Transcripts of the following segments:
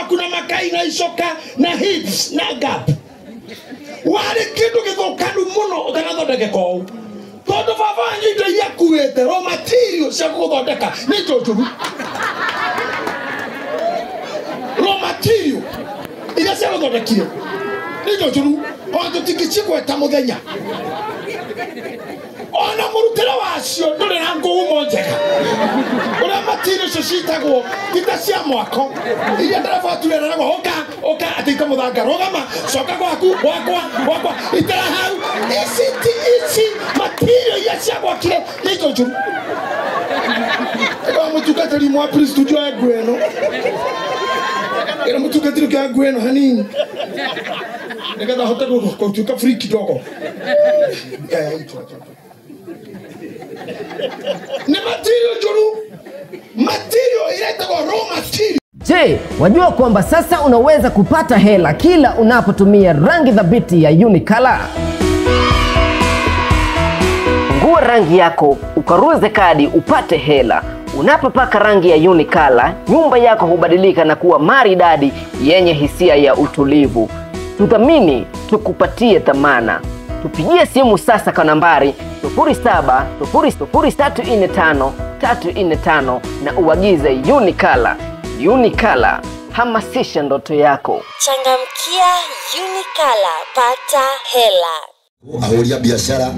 waku na makai na icoka na hips na gap. Warĩ kĩndũ gĩthũkanu mũno ũtanathondekeka ũũ. Tondũ baba wanyu indo iria akuĩte raw material cia gũgũthondeka nĩ indo njũru. Raw material iria cia gũthondekire nĩ indo njũru, ona tũtingĩcigweta mũthenya. Ona mũrutĩre wacio ndũrĩ na ngumo njega. Ũrĩa material icio citagwo ti ta cia mwako iria ndereba atureragwo ũka ũka atĩ ita mũthanga rũgama coka gwaku gwakwa gwakwa itara hau. Ici ti ici material iria ciagwakire nĩ indo njũru. Ĩga mũtungatĩri mwa priesthood oe nguo ĩno. Ĩra mũtungatĩri ũkĩoya nguo ĩno hanini nĩgetha ahote gũtuĩka free kidogo. Ni material njũru, material iretagwo raw material. Je, wajua kwamba sasa unaweza kupata hela kila unapotumia rangi thabiti ya Unicolor? Fungua rangi yako, ukaruze kadi upate hela. Unapopaka rangi ya Unicolor, nyumba yako hubadilika na kuwa maridadi yenye hisia ya utulivu. Tuthamini, tukupatie thamana. Tupigie simu sasa kwa nambari 07000345 345 na uagize Unicolor. Unicolor, hamasisha ndoto yako. Changamkia Unicolor, pata hela. Ahũri a biacara,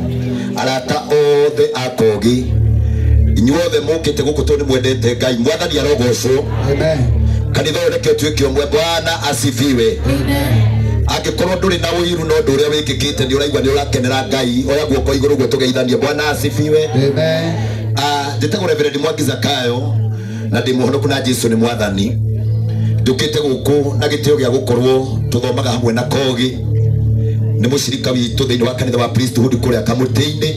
arata othe a Kogi, inyuothe mũkĩte gũkũ tondũ nĩ mwendete Ngai, Mwathani arogocwo. Amen. Kanitha ũyũ reke ũtuĩke ũmwe. Bwana asifiwe. Amen. Angĩkorwo ndũrĩ na ũiru no ũndũ ũrĩa wĩkĩkĩte nĩ ũraigua nĩ ũrakenera Ngai, oya guoko igũrũ ũguo tũgeithanie. Bwana asifiwe. Amen. Njĩtagwo Reverend Mwangi Zakayo na ndĩ mũhonoku na Jesu nĩ Mwathani. Njũkĩte gũkũ na gĩtĩo gĩa gũkorwo tũthomaga hamwe na Kogi, nĩ mũcirika witũ thĩinĩ wa kanitha wa priesthood kũrĩa Kamũtĩ-inĩ,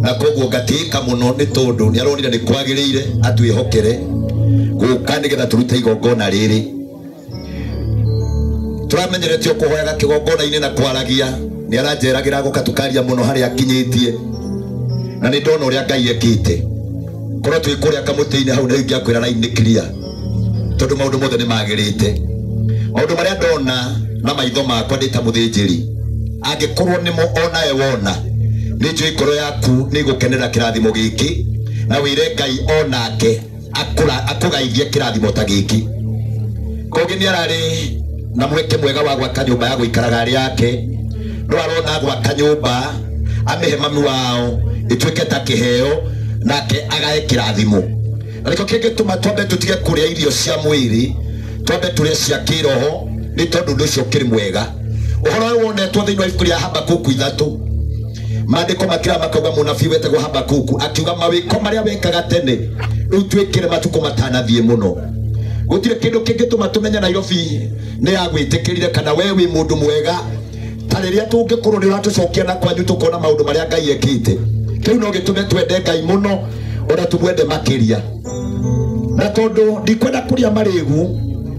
na koguo ngatĩĩka mũno nĩ tondũ nĩ aronire nĩ kwagĩrĩire atwĩhokere gũka nĩgetha tũrute igongona rĩrĩ. Tũramenyeretio kũhoyaga kĩgongona-inĩ na kwaragia, nĩ aranjeragĩra gũka tũkaria mũno harĩa akinyĩtie, na nĩ ndona ũrĩa Ngai ekĩte. Korwo twĩ kũrĩa Kamũtĩ-inĩ hau nĩ ingĩakwĩra line nĩ clear, tondũ maũndũ mothe nĩ magĩrĩte. Maũndũ marĩa ndona na maitho makwa ndĩ ta mũthĩnjĩri, angĩkorwo nĩmo onawe wona, nĩ njũĩ ngoro yaku nĩ ĩgũkenera kĩrathimo gĩkĩ, na wĩre Ngai onake akũgaithie kĩrathimo ta gĩkĩ. Kogi nĩ ararĩ na mweke mwega wa gwaka nyũmba ya gũikaraga arĩ yake, no arona gwaka nyũmba amĩhe mami wao ĩtuĩke ta kĩheo, nake agae kĩrathimo. Na nĩkĩo kĩngĩtũma twambe tũtige kũrĩa irio cia mwĩrĩ, twambe tũrĩe cia kĩroho, nĩ tondũ ũndũ ũcio ũkĩrĩ mwega. Ũhoro ũyũ wonetwo thĩinĩ wa ibuku rĩa Habakuku 3, maandĩko makĩra makauga mũnabii wetagwo Habakuku akiuga mawĩko marĩa wekaga tene rĩu twĩkĩre matukũ matanathiĩ mũno. Gũtirĩ kĩndũ kĩngĩtũma tũmenye Nairobi nĩ yagwĩtĩkĩrire kana we wĩ mũndũ mwega ta rĩrĩa tũngĩkorwo nĩ ũratũcokia na kwanyu tũkona maũndũ marĩa Ngai ekĩte. Kĩu no gĩtũme twende Ngai mũno ona tũmwende makĩria. Na tondũ ndikwenda kũrĩa marĩgu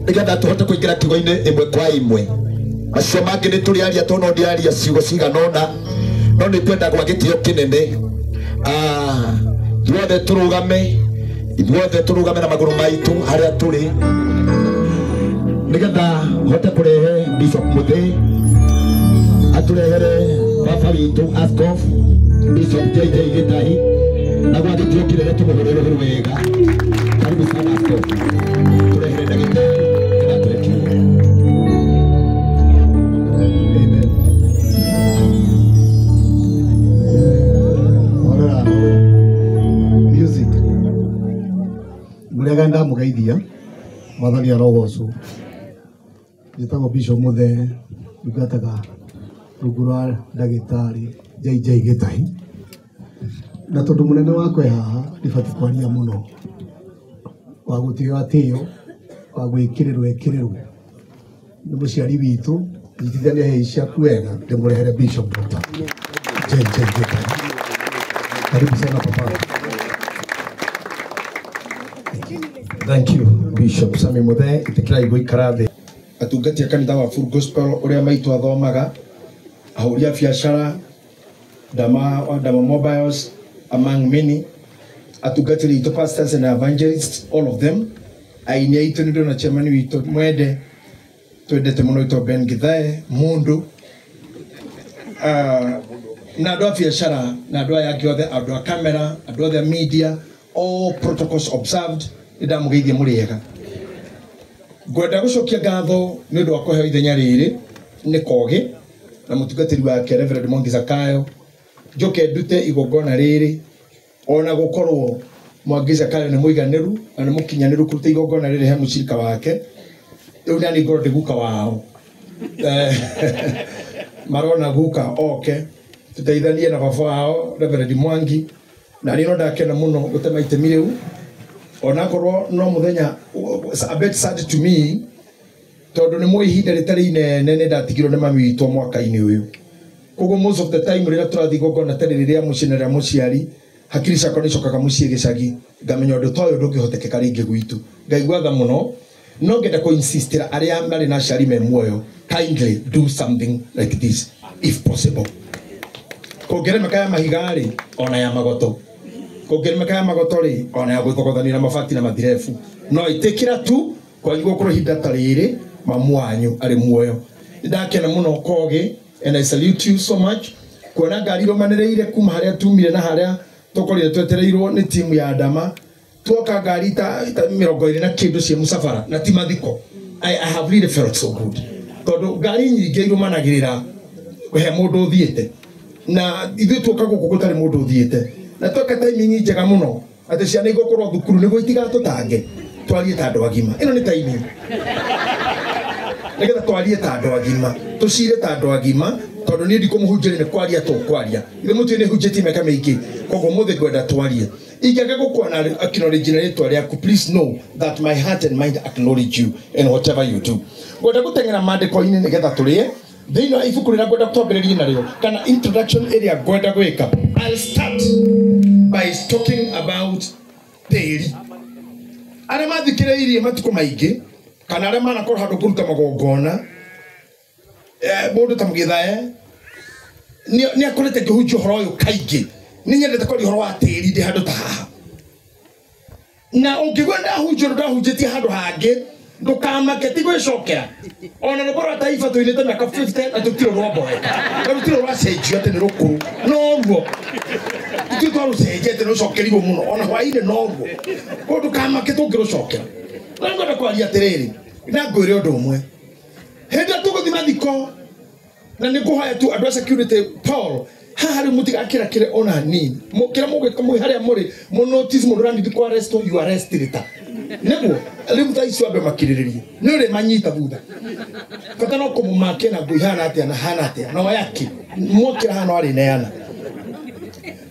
nĩgetha tũhote kũingĩra kiugo-inĩ ĩmwe kwa ĩmwe, macio mangĩ nĩ tũrĩaria tondũ no ndĩaria ciugo cigana ũna, no nĩ kwenda gwa gĩtĩo kĩnene. Ithuothe tũrũgame, ithuothe tũrũgame na magũrũ maitũ harĩa tũrĩ nĩgetha hote kũrehe Bishop Muthee atũrehere baba witũ Askof Bishop JJ Gĩtahi, na gwa gĩtĩo kĩnene tũmũhũrĩre wega. Karibu sana Askof, tũrehere ndagĩtarĩ nĩgetha atũhe kiugo. Amen. Horera, music. Mũrĩega ndamũgeithia, Mwathani arogocwo. Njĩtagwo Bishop Muthee, ndungataga rungu rwa ndagĩtarĩ JJ Gĩtahi. Na tondũ mũnene wakwa e haha, ndibatiĩ kwaria mũno, wa gũtĩo atĩo, wa gwĩkĩrĩrwo ekĩrĩrwo. Nĩ mũciari witũ, nyitithania hĩ ciaku wega, ndĩmũrehere Bishop Dr. JJ Gĩtahi. Karibu sana papa. Thank you, Bishop Sami Muthee. Ĩtĩkĩrai gũikara thĩ. Atungati a kanitha wa Full Gospel ũrĩa maitũ athomaga, ahũri a biacara, Dama wa Dama Mobiles, among many, atungatĩri aitũ pastors and evangelists, all of them, aini aitũ nĩ ndĩrona chairman witũ Mwende, Twendete muno ito Ben Githae mundu na andũ a biacara na andũ aya angĩ othe, andũ a kamera, andũ othe a media, all protocols observed. Nĩ ndamũgeithia mũrĩ ega. Ngwenda gũcokia ngatho nĩ ũndũ wa kũheo ithenya rĩrĩ nĩ Kogi na mũtungatĩri wake Reverend Mwangi Zakayo. Njoke ndute igongona rĩrĩ ona gũkorwo Mwangi Zakayo nĩ mũiganĩru na nĩ mũkinyanĩru kũruta igongona rĩrĩ he mũcirika wake. Rĩu nani ngorwo ndĩ guka wao. Marona guka oke tuteithanie na baba wao Reverend Mwangi, na niĩ no ndakena mũno gũtema itemi rĩu onakorwo no mũthenya a bit sad to me tondũ nĩ mũ ihinda rĩtarĩ inene nĩ ndatigirwo nĩ mami witũ mwaka-inĩ ũyũ. Koguo most of the time rĩrĩa tũrathiĩ igongona ta rĩrĩ rĩa mũciĩ na rĩa mũciari, hakiri ciakwa nĩ icokaga mũciĩ gĩcagi ngamenya ũndũ ta ũyũ ndũngĩhotekeka rĩngĩ gwitũ. Ngaigua tha mũno, no ngenda kũ insistĩra arĩa marĩ na aciari me muoyo, kindly do something like this if possible. Kũngĩremeka ya mahiga rĩ, ona ya magoto. Kũngĩremeka ya magoto rĩ, ona ya gwĩthogothanio na mabati na mathirebu. No ĩtĩkĩra tu kwanyu gũkorwo ihinda ta rĩrĩ mamu wanyu arĩ muoyo. Nĩndakena mũno Kogi, and I salute you so much. Kuona ngari irũmanĩrĩire kuma harĩa tumire na harĩa tũkorire twetereirwo nĩ timu ya Adama. Tuoka ngari ta 20 na kĩndũ cia mũcabara na ti mathiko. I have really felt so good. Tondũ ngari nyingĩ irũmanagĩrĩra he mũndũ ũthiĩte. Na ithuĩ tuoka gũkũ gũtarĩ mũndũ ũthiĩte. Na tweka timing njega mũno atĩ ciana igũkorwo thukuru nĩguo itigatũtange twarie ta andũ agima. Ĩno nĩ timing. Nĩgetha twarie ta andũ agima, tũcire ta andũ agima, tondũ niĩ ndikũmũhunjĩria nĩ kwaria tũkwaria. Ithuĩ mũtiũĩ nĩ hunjĩtie mĩaka mĩingĩ, koguo ũmũthĩ ngwenda twarie. Ingĩaga gũkuona acknowledge na rĩtwa rĩaku, please know that my heart and mind acknowledge you in whatever you do. Ngwenda gũteng'era maandĩko-inĩ nĩgetha tũrĩe. Thĩinĩ wa ibuku rĩrĩa ngwenda twambĩrĩrie narĩo, kana introduction ĩrĩa ngwenda gwĩka, I'll start by talking about tĩri. Arĩa mathikĩrĩirie matukũ maingĩ, kana arĩa manakorwo handũ kũruta magongona, mũndũ ta Mũgĩthae nĩ akorete ngĩhunjia ũhoro ũyũ kaingĩ. Nĩ nyendete kwaria ũhoro wa tĩri ndĩ handũ ta haha. Na ũngĩigua ndahunjia ũndũ ndahunjĩtie handũ hangĩ, ndũkamake, ti gwĩcokera. Ona rwĩmbo rwa Taifa tũinĩte mĩaka 50 na tũtirĩ rwamboeka. Na rũtirĩ rwacenjio atĩ nĩ rũkũrũ. Noruo. Ithuĩ twarũcenjia atĩ nĩrũcokerirwo mũno. Ona hwaĩ-inĩ noruo. Koguo ndũkamake tũngĩrũcokera. No nĩngwenda kwaria atĩrĩrĩ, na ngwĩre ũndũ ũmwe. Hĩndĩ ĩrĩa tũgũthiĩ mathiko, na nĩngũhoya tu andũ a security Paul, haha rĩu mũtigakĩrakĩre ona hanini. Kĩrĩa mũgwĩka mwĩ harĩa mũrĩ, mũ notice mũndũ ũranindi kũ arrest, you arrest later. Nĩguo, rĩu thaa icio andũ makirĩrĩrie. Nĩ ũrĩ manyita thutha. Bata no kũmũmakia na nguo ihana atĩa na hana atĩa. Na oyaki, mwokĩra haha no arĩneana.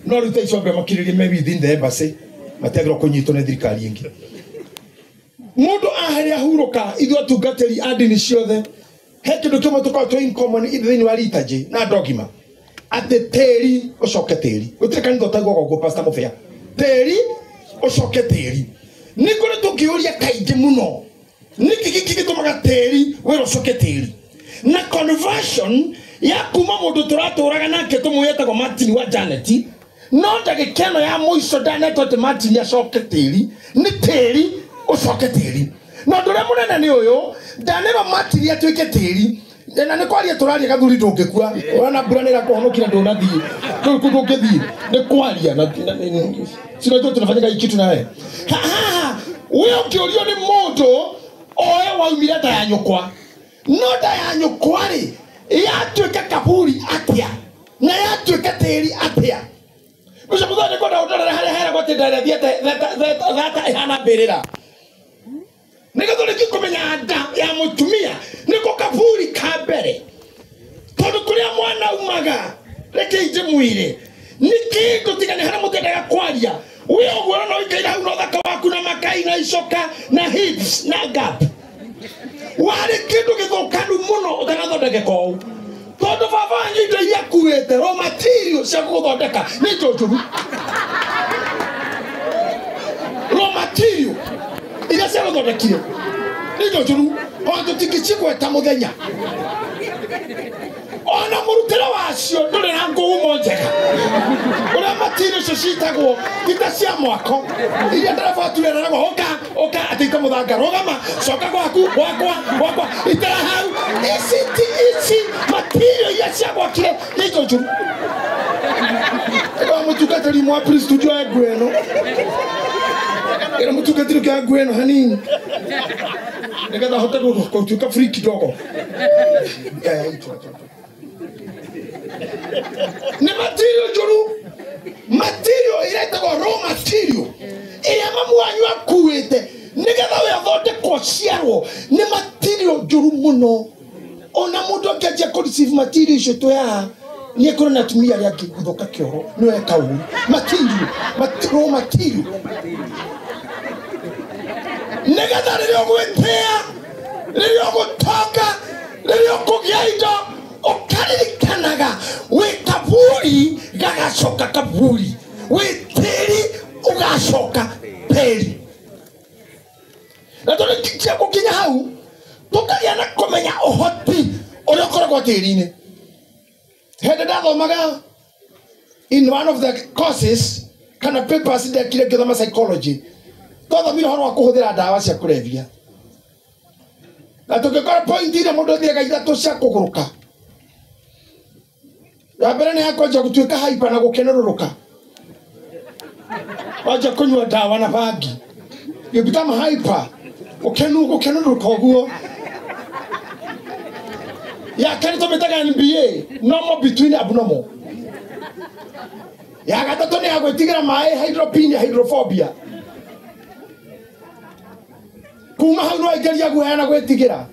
No rĩu thaa icio andũ makirĩrĩrie me within the embassy, matiagĩrĩirwo kũnyitwo nĩ thirikari ĩngĩ. Mũndũ aharĩa ahurũka, ithuĩ atungatĩri a ndini ciothe, he kĩndũ kĩmwe tũkoragwo twĩ in common thĩinĩ wa liturgy na dogma, atĩ tĩri ũcoke tĩri. Gũtirĩ kanitha ũtaiguaga ũguo, Pastor Mũbĩa. Tĩri ũcoke tĩri. Nĩ kũrĩ tũngĩũria kaingĩ mũno, nĩkĩ gĩkĩ gĩtũmaga tĩri wĩra ũcoke tĩri? Na conversion ya kuma mũndũ tũratũraga nake tũmũĩ etagwo Martin wa Janet, no ndagĩka ĩno ya mũico ndanetwo atĩ Martin acoke tĩri, nĩ tĩri ũcoke tĩri. Na ũndũ ũrĩa mũnene nĩ ũyũ, ndanĩrwo Martin atuĩke tĩri, na nĩ kwaria tũraria gathuri ndũngĩkua. Ona mbura nĩ ĩrakũhonokire ndũnathiĩ. Kũu kũndũ ũngĩthiĩ nĩ kwaria na si unajua tunafanya hii kitu na wewe. Haha, wewe ũngĩũrio nĩ mũndũ oe waumire nda ya nyũkwa, no nda ya nyũkwa rĩ yatuĩka kaburi atĩa na yatuĩka tĩri atĩa? Ũcio mũthenya nĩngwenda ũndorere harĩa heragwo atĩ nda ĩrĩa thiĩte thata ĩhana mbĩrĩra. Nĩgetha ũrĩkie kũmenya nda ya mũtumia nĩko kaburi ka mbere, tondũ kũrĩa mwana umaga, reke ndĩmwĩre nĩ kĩndũ tiga nĩ harĩa mũtendaga kwaria. We ũguo no ũikaire hau na ũthaka waku na makai na icoka na hips na gap, warĩ kĩndũ gĩthũkanu mũno ũtanathondekeka ũũ, tondũ baba wanyu indo iria akuĩte raw material cia gũgũthondeka nĩ indo njũru. Raw material iriaagũthondekire nĩ indo njũru, ona tũtingĩcigweta mũthenya. Ona mũrutĩre wacio ndũrĩ na ngumo njega. Ũrĩa material icio citagwo ti ta cia mwako iria ndereba atureragwo ũka ũka atĩ ita mũthanga rũgama coka gwaku gwakwa gwakwa itara hau. Ici ti ici material iria ciagwakire nĩ indo njũru. Ĩga mũtungatĩri mwa please studio ya nguo ĩno. Ĩra mũtungatĩri kĩa nguo ĩno hanini nĩgetha hote gũtuĩka free kidogo. Nĩ material njũru, material ĩrĩa ĩtagwo raw material ĩrĩa mamu wanyu akuĩte nĩgetha we athondekwo ciarwo nĩ material njũru mũno. Ona mũndũ angĩanjia kũ receive material icio twĩ haha nĩ ekũrĩ na atumia arĩa angĩguthũka kĩoro nĩ eka ũru. Material, raw material nĩgetha rĩrĩa ũgwĩtĩa, rĩrĩa ũgũtonga, rĩrĩa ũkũgĩa indo ũkaririkanaga wĩ kaburi gagacoka kaburi, wĩ tĩri ũgacoka tĩri. Na tũrĩkia gũkinya hau tũkagĩa na kũmenya ũhoti ũrĩa ũkoragwo tĩri-inĩ. Hĩndĩ ndathomaga in one of the courses kana papers ndekire ngĩthoma psychology, twathomire ũhoro wa kũhũthĩra ndawa cia kũrebia na tũngĩkora point iria mũndũ athiaga ithatũ cia kũgũrũka. Ya mbere nĩ ya kwanjia gũtuĩka hyper na gũkenerũrũka, wanjia kũnyua ndawa na bangi, you become hyper, gũkenerũrũka ũguo. Ya kerĩ tũmĩtaga NBA, normal between abnormal. Ya gatatũ nĩ ya gwĩtigĩra maĩ, hydropenia, hydrophobia. Kuma hau no aingĩria guoya na gwĩtigĩra.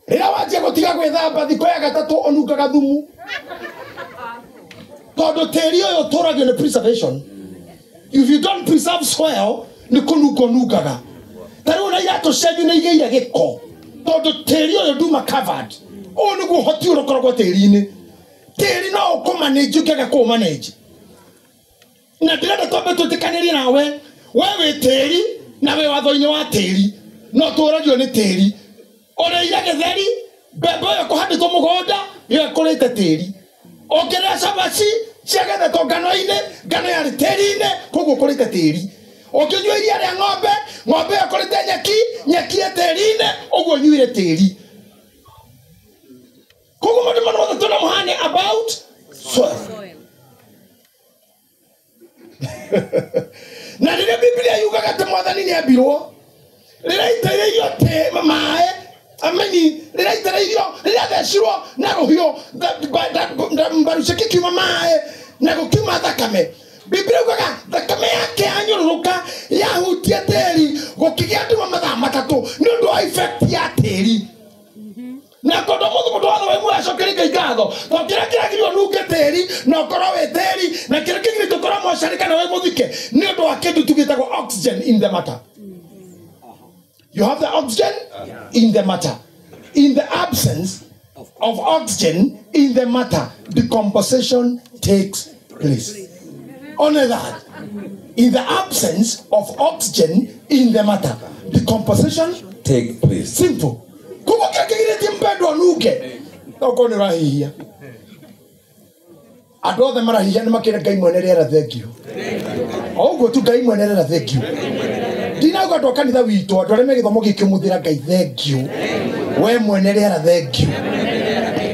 Rĩrĩa wanjia gũtiga gwĩthamba thikũ ya gatatũ ũnungaga thumu, tondũ tĩri ũyũ ũtũragio nĩ preservation. If you don't preserve soil nĩ kũnunga ũnungaga. Ta rĩu ona iratũ cianyu nĩ igĩire gĩko tondũ tĩri ũyũ nduma covered. Ũyũ nĩguo ũhoti ũrĩa ũkoragwo tĩri-inĩ. Tĩri no ũkũmanage ũkĩaga kũũmanage. Na ndĩrenda twambe twĩtĩkanĩrie nawe, we wĩ tĩri na wĩ watho-inĩ wa tĩri, no tũragio nĩ tĩri. Ũrĩire gĩtheri, mbembe ĩyo kũhandĩtwo mũgũnda ĩyo ĩkũrĩte tĩri. Ũngĩrĩa cabaci ciagethetwo ngano-inĩ, ngano yarĩ tĩri-inĩ, koguo ũkũrĩte tĩri. Ũngĩnyua iria rĩa ng'ombe, ng'ombe ĩyo ĩkũrĩte nyeki, nyeki ĩ tĩri-inĩ, ũguo ũnyuire tĩri. Koguo maũndũ mothe twĩna mũhane about soil. Na rĩrĩa Biblia yugaga atĩ mwathani nĩ ambirwo, rĩrĩa aitĩrĩirio maĩ, ameni, rĩrĩa aitĩrĩirio, rĩrĩa athecirwo na rũhiũ, mbaru ciake ikiuma maĩ na gũkiuma thakame. Biblia yugaga thakame yake yanyũrũrũka yahutia tĩri, gũkĩgĩa nduma mathaa matatũ nĩ ũndũ wa effect ya tĩri. Na tondũ mũthĩ mũndũ wothe wĩ muoyo acokerie Ngai ngatho, tondũ kĩrĩa kĩragirwo nunge tĩri na ũkorwo wĩ tĩri, na kĩrĩa kĩgirĩtio ũkorwo mocarĩ kana wĩ mũthike nĩ ũndũ wa kĩndũ tu gĩtagwo oxygen in the matter. You have the oxygen in the matter. In the absence of oxygen in the matter, decomposition takes place. Only that. In the absence of oxygen in the matter, decomposition take place. Simple. Koguo kĩrĩa kĩgirĩtie mpendwa nunge okorwo nĩ ũrahihia. Andũ othe marahihia nĩ makĩre Ngai mwene rĩera thengio. O ũguo tu Ngai mwene rĩera thengio. Ndinauga andũ a kanitha witũ, andũ arĩa me gĩthomo gĩkĩ ũmũthĩra Ngai thengio. We mwene rĩera thengio.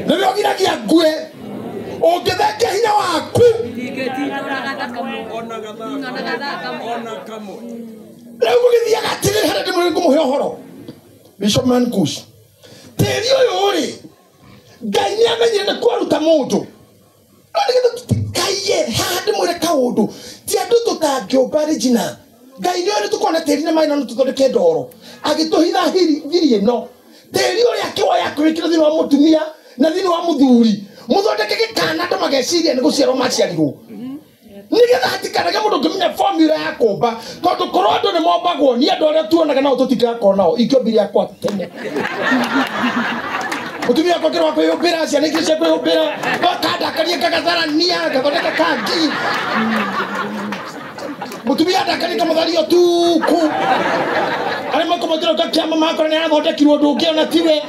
Nĩwe ũgiragia ngue. Ũngĩthengia hinya waku. Rĩu gũgĩthiaga atĩrĩrĩ, harĩa ndĩmwĩre ngũmũhe ũhoro. Bishop Mankush. Tĩri ũyũ rĩ, Ngai nĩ amenyire nĩ kwaruta mũndũ. No nĩgetha tũtikaiye, haha ndĩmwĩre kaũndũ, ti andũ tũtangĩũmba Regina. Ngai nĩ oĩ nĩ tũkorwo na tĩri na maĩ na no tũthondeke ndoro. Agĩtũhitha thiri ĩno. Tĩri ũrĩa akĩwoya akĩwĩkĩra thĩinĩ wa mũtumia na thĩinĩ wa mũthuri. Mũthondeke gĩkana andũ mageciria nĩ gũciarwo maciarirwo. Nĩgetha hatikanage mũndũ ũngĩmenya formula ya kũmba, tondũ korwo andũ nĩ mombagwo nĩ andũ arĩa tuonaga nao tũtingakorwo nao. Ingĩombire akwa tene. Mũtumia wakwa kĩrwa kwĩyũmbĩra, ciana ingĩ cia kwĩyũmbĩra, ngakandakaria ngagatharania, ngathondeka kangi. Mũtumia ndakaria kamũtharia ũtukũ. Arĩa makũmũtĩra kĩama makora nĩ arathondekirwo ũndũ ũngĩ ona tiwe.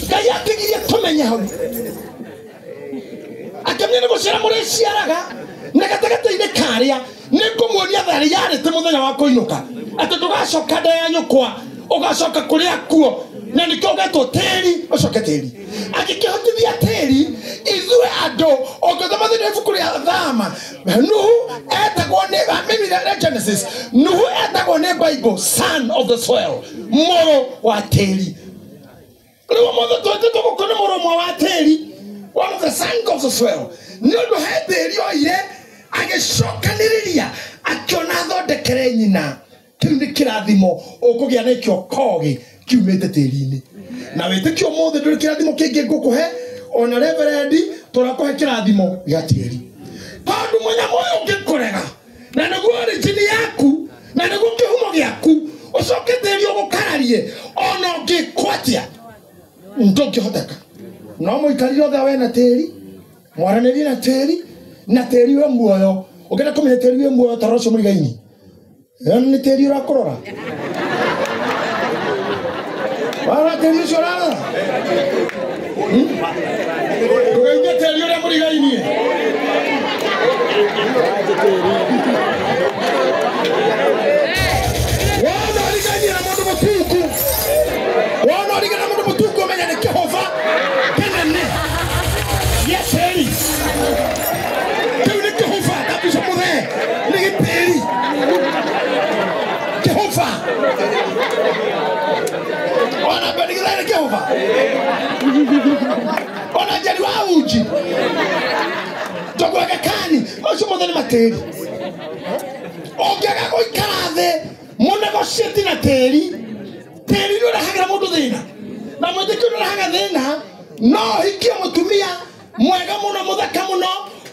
Ngai atigirie tũmenye hau akĩmenya nĩ gũciara mũrĩciaraga na gatagatĩ-inĩ karĩa nĩ ngũmuonia tharĩ yarĩte mũthenya wa kũinũka atĩ ndũgacoka nda ya nyũkwa ũgacoka kũrĩa kuo na nĩkĩo ũgetwo tĩri ũcoke tĩri angĩkĩhotithia tĩri ithuĩ andũ ũngĩthoma thĩinĩ wa ibuku rĩa Thama Nuhu etagwo nĩ maybe Genesis Nuhu etagwo nĩ Bible son of the soil mũrũ wa tĩri rĩu ũmũthĩ twĩtĩtwo gũkũ nĩ mũrũ ũmwe wa tĩri one of the sons of the soil nĩ ũndũ he tĩri oire agĩcokanĩrĩria akĩona athondekere nyina kĩu nĩ kĩrathimo ũkũgĩa nakĩo kogĩ kiumĩte tĩri-inĩ na wĩtĩkio ũmũthĩ ndũrĩ kĩrathimo kĩngĩ ngũkũhe ona reverendi tũrakũhe kĩrathimo gĩa tĩri tondũ mũnyamũ ũyũ ũngĩkũrega na nĩguo origin yaku na nĩguo kĩhumo gĩaku ũcoke tĩri ũgũkararie ona ũngĩkwatia ndũngĩhoteka no mũikarire othe we na tĩri mwaranĩrie na tĩri na tĩri wĩ muoyo ũngĩenda kũmenya tĩri wĩ muoyo ta ũcio mũrigaini nĩ tĩri ũrakũrora wara tĩri ũcio ũrarora ndũgaigue tĩri ũrĩa mũrigainie wona ũrigainie na mũndũ mũtungu wona ũrigainie na mũndũ mũtungu ũmenya nĩ kĩhũba kĩnene gĩa tĩri kĩu nĩ kĩhũba ndabica mũthee nĩ gĩtĩri kĩhũba ona benigithai nĩ kĩhũba ona njeri wa uji togwega kani macio mothe nĩ matĩri ũngĩaga gũikara thĩ mũnegotiate na tĩri tĩri nĩ ũrehagĩra mũndũ thĩna na mwĩtĩkio nĩ ũrehaga thĩna no ũhikie mũtumia mwega mũno mũthaka mũno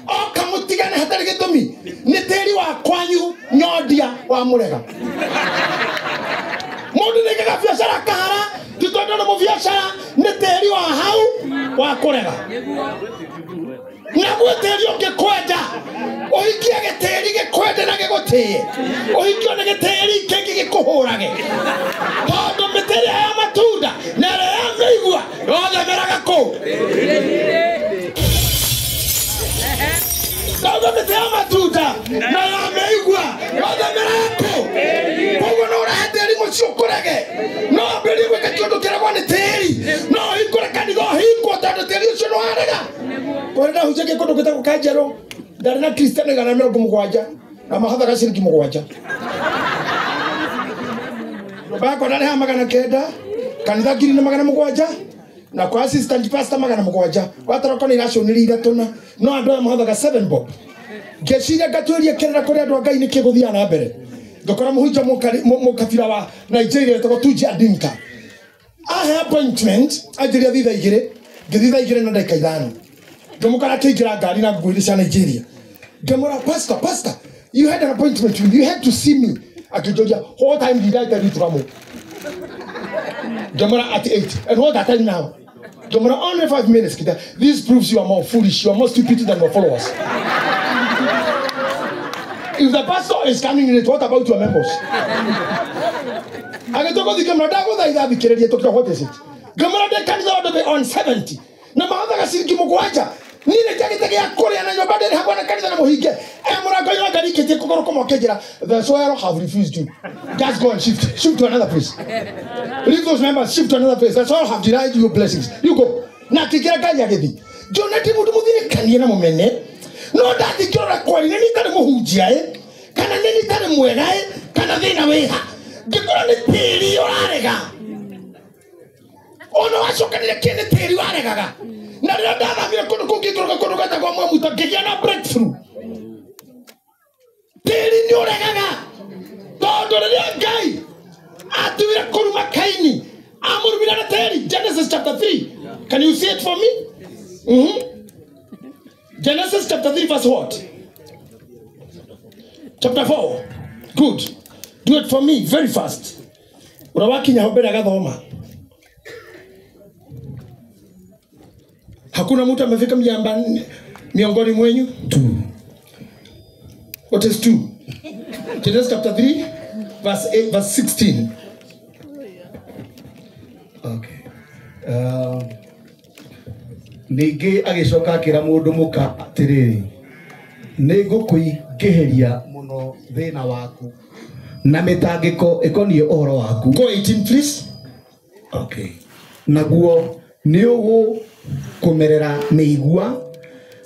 oka mũtigane hatarĩ gĩtũmi nĩ tĩri wa kwanyu nyondia wa mũrega mũndũ nĩaikaga biacara kahara ti tondũ nĩ mũbiacara nĩ tĩri wa hau wa kũrega naguo tĩri ũngĩkwenda ũhikie gĩtĩri gĩkwende na gĩgũtĩe ũhikio nĩ gĩtĩri kĩngĩ gĩkũhũrage tondũ mĩtĩ ĩrĩa ya matunda na ĩrĩa ya mĩigua yothe ĩmeraga kũu tondũ mĩtĩ ya matunda na ya mĩigua yothe ĩmeraga kũu koguo no ũrehe tĩri mũciĩ ũkũrege no wambĩrĩrie gwĩka kĩũndũ kĩregwo nĩ tĩri no ũhingũre kanitha ũhingwo tondũ tĩri ũcio nĩ warega kũrĩa ndahunjagia kũndũ gwĩtagwo Kanjerũ ndarĩ na kristiano 170 na mahothaga ciringi 7 nyũmba yakwa ndarĩhaga 900 kanitha 1700 na kwa assistant pastor 700 wataroko nĩ iracũnĩrĩire tũna no andũ aya mahothaga 7 bob ngĩciria ngatuĩria kĩrĩra kũrĩ andũ a Ngai nĩkĩ gũthiaga na mbere ngakora mũhunjia mũkabira wa Nigeria wĩtagwo Tuji Adinka ahe appointment anjĩria thitha 2 ngĩthiĩ thaa 2 na ndagĩka 5 ngĩmũkora akĩingĩra ngari na nguo iria cia Nigeria ngĩmwĩra pastor pastor you had an appointment with me you had to see me akĩnjũria what time did I tell you to come home ngĩmwĩra at 8 and what that time now ngĩmwĩra only 5 minutes kita this proves you are more foolish you are more stupid than your followers if the pastor is coming late what about your members agĩtua gũthiĩ ngĩmwĩra ndagũthaitha thikĩrĩrie tũkĩra what is it ngĩmwĩra ndĩ kanitha wa ndũbĩ on 70 na mahothaga ciringi 7 niĩ nĩ njagĩte gĩa kũrĩa na nyũmba ndĩrĩhagwo na kanitha na mũhinge e mũrango-inĩ wa ngari ikĩtie kũgũrũ kũmwe akĩnjĩra the soil have refused you just go and shift to another place leave those members shift to another place the soil have denied you blessings you go na akĩingĩra ngari agĩthiĩ ngĩona ndĩ mũndũ mũthirĩkanie na mũmene no ndathiĩ ngĩrora kwari nĩ niĩ itarĩ mũhunjia ĩ kana nĩ niĩ itarĩ mwega ĩ kana thĩna wĩha ngĩkora nĩ tĩri ũrarega ona wacokanire kĩ nĩ tĩri waregaga na rĩrĩa ndathamire kũndũ kũngĩ ngĩroka kũndũ gwetagwo Mwamuta ngĩgĩa na breakthrough tĩri nĩ ũregaga tondũ rĩrĩa Ngai atuire kũruma Kaini amũrumire na tĩri Genesis chapter 3 can you see it for me Genesis chapter 3 verse what chapter 4 good do it for me very fast ũrĩa wakinya hau mbere agathoma Hakuna mtu amefika miongoni mwenyu? 2. What is 2? Genesis chapter 3 verse 8, verse 16. Okay. Ningĩ agĩcoka akĩra mũndũ mũka atĩrĩrĩ, nĩngũkũingĩhĩria mũno thĩna waku na mĩtangĩko ĩkoniĩ ũhoro waku. Go 18 please. Okay. Naguo nĩũgũkũmerera mĩigua